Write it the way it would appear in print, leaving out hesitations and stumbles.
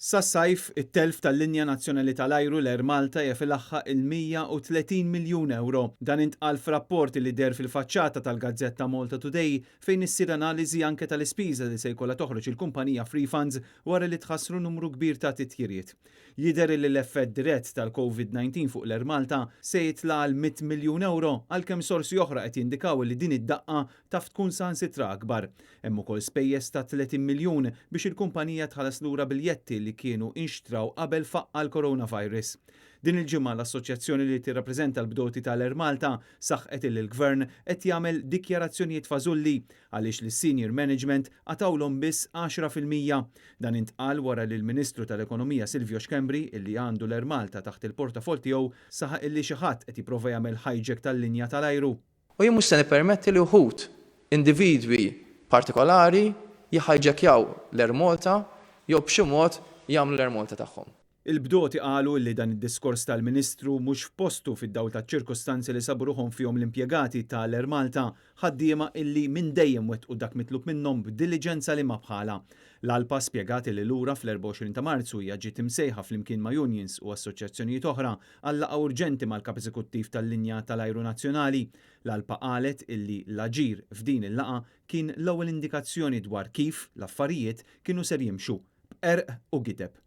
Sas-sajf, it-telf tal-linja nazzjonali tal-ajru l-Air Malta jaf ilaħħaq il-130 miljun ewro. Dan intqal f'rapport li deher fil-faċċata tal-gazzetta Malta Today fejn issir analiżi anke tal-ispiża li se jkollha toħroġ il-kumpanija f'refunds wara li tħassru numru kbir ta' titjiriet. Jidher li l-effett dirett tal-Covid-19 fuq l-Air Malta se jitla' għal 100 miljun ewro għalkemm sorsi oħra qed jindikaw li din id-daqqa taf tkun saħansitra akbar. Hemm ukoll spejjeż ta' 30 miljun biex il-kumpanija tħallas lura biljetti li kienu inxtraw qabel faqqa' l-coronavirus. Din il-ġimgħa l-assoċjazzjoni li tirrappreżenta l-bdoti tal-Air Malta saħqet illi l-Gvern qed jagħmel dikjarazzjonijiet fażulli għaliex lis-senior management qatgħulhom biss 10%. Dan intqal wara li l-Ministru tal-Ekonomija Silvio Schembri illi għandu l-Air Malta taħt il-portafoll tiegħu saħaq illi xi ħadd qed jipprova jagħmel hijack tal-linja tal-ajru. U jien mhux se nippermetti li wħud, individwi partikolari, jihijekjaw l-Air Malta jew b'xi mod jagħmlu l-Air Malta tagħhom. Il-bdoti qalu li dan id-diskors tal-Ministru mhux f'postu fid-dawl taċ-ċirkustanzi li sabu ruħhom fihom l-impjegati ta' l-Air Malta, ħaddiema illi minn dejjem wettqu dak mitlub minnhom b'diliġenza li ma bħalha. L-ALPA spjegat illi lura fl-24 ta' Marzu hija ġiet imsejħa flimkien ma' unions u assoċjazzjonijiet oħra għal laqgħa urġenti mal-Kap Eżekuttiv tal-linja tal-ajru nazzjonali. L-ALPA qalet illi l-aġir f'din il-laqgħa kien l-ewwel indikazzjoni dwar kif l-affarijiet kienu ser jimxu, b'qerq u gideb.